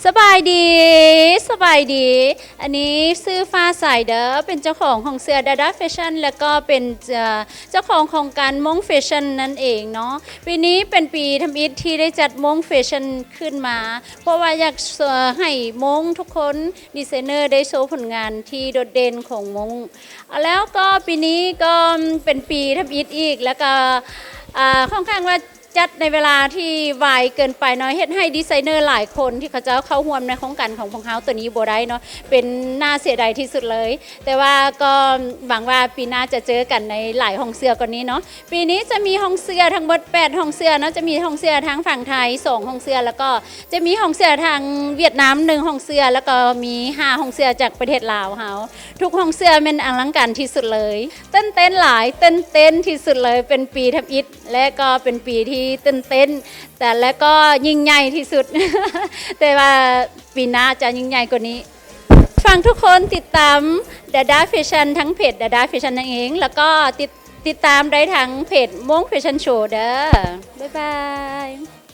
ສະບາຍດີ ສະບາຍດີ ອັນນີ້ຊື່ຟ້າໃສເດີ້ ເປັນເຈົ້າຂອງຫ້ອງເສື້ອດາດາແຟຊັ່ນ ແລະກໍເປັນ ເອີ ເຈົ້າຂອງໂຄງການມົ້ງແຟຊັ່ນນັ້ນເອງເນາະ. ປີນີ້ເປັນປີທຳອິດທີ່ໄດ້ຈັດມົ້ງແຟຊັ່ນຂຶ້ນມາ ເພາະວ່າຢາກ ເອີ ໃຫ້ມົ້ງທຸກຄົນ ດີໄຊເນີໄດ້ໂຊຜົນງານທີ່ໂດດເດັ່ນຂອງມົ້ງ ແລ້ວກໍປີນີ້ກໍເປັນປີທຳອິດອີກ ແລ້ວກໍ ອາ ຂ້ອນຂ້າງວ່າ ຈັດໃນເວລາທີ່ໄວເກີນໄປເນາະ ເຮັດໃຫ້ດີໄຊເນີຫຼາຍຄົນທີ່ເຂົາເຈົ້າເຂົ້າຮ່ວມໃນໂຄງການຂອງພວກເຮົາໂຕນີ້ບໍ່ໄດ້ເນາະ ເປັນໜ້າເສຍດາຍທີ່ສຸດເລີຍ. ແຕ່ວ່າກໍຫວັງວ່າປີໜ້າຈະເຈີກັນໃນຫຼາຍຫ້ອງເສື້ອກວ່ານີ້ເນາະ. ປີນີ້ຈະມີຫ້ອງເສື້ອທັງໝົດແປດຫ້ອງເສື້ອເນາະ ຈະມີຫ້ອງເສື້ອທາງຝັ່ງໄທສອງຫ້ອງເສື້ອ ແລ້ວກໍຈະມີຫ້ອງເສື້ອທາງຫວຽດນາມໜຶ່ງຫ້ອງເສື້ອ ແລ້ວກໍມີຫ້າຫ້ອງເສື້ອຈາກປະເທດລາວເຮົາ. ທຸກຫ້ອງເສື້ອແມ່ນອະລັງການທີ່ສຸດເລີຍ. ຕື່ນເຕັ້ນຫຼາຍ ຕື່ນເຕັ້ນທີ່ສຸດເລີຍ ເປັນປີທຳອິດ ແລະກໍເປັນປີທີ່ຕື່ນເຕັ້ນ ແຕ່ ແລະກໍຍິ່ງໃຫຍ່ທີ່ສຸດ ແຕ່ວ່າປີໜ້າຈະຍິ່ງໃຫຍ່ກວ່ານີ້. ຝາກທຸກຄົນຕິດຕາມດາດາແຟຊັ່ນ ທາງເພຈດາດາແຟຊັ່ນນັ້ນເອງ ແລ້ວກໍຕິດ ຕິດຕາມໄດ້ທາງເພຈມົ້ງແຟຊັ່ນໂຊເດີ້. ບາຍບາຍ.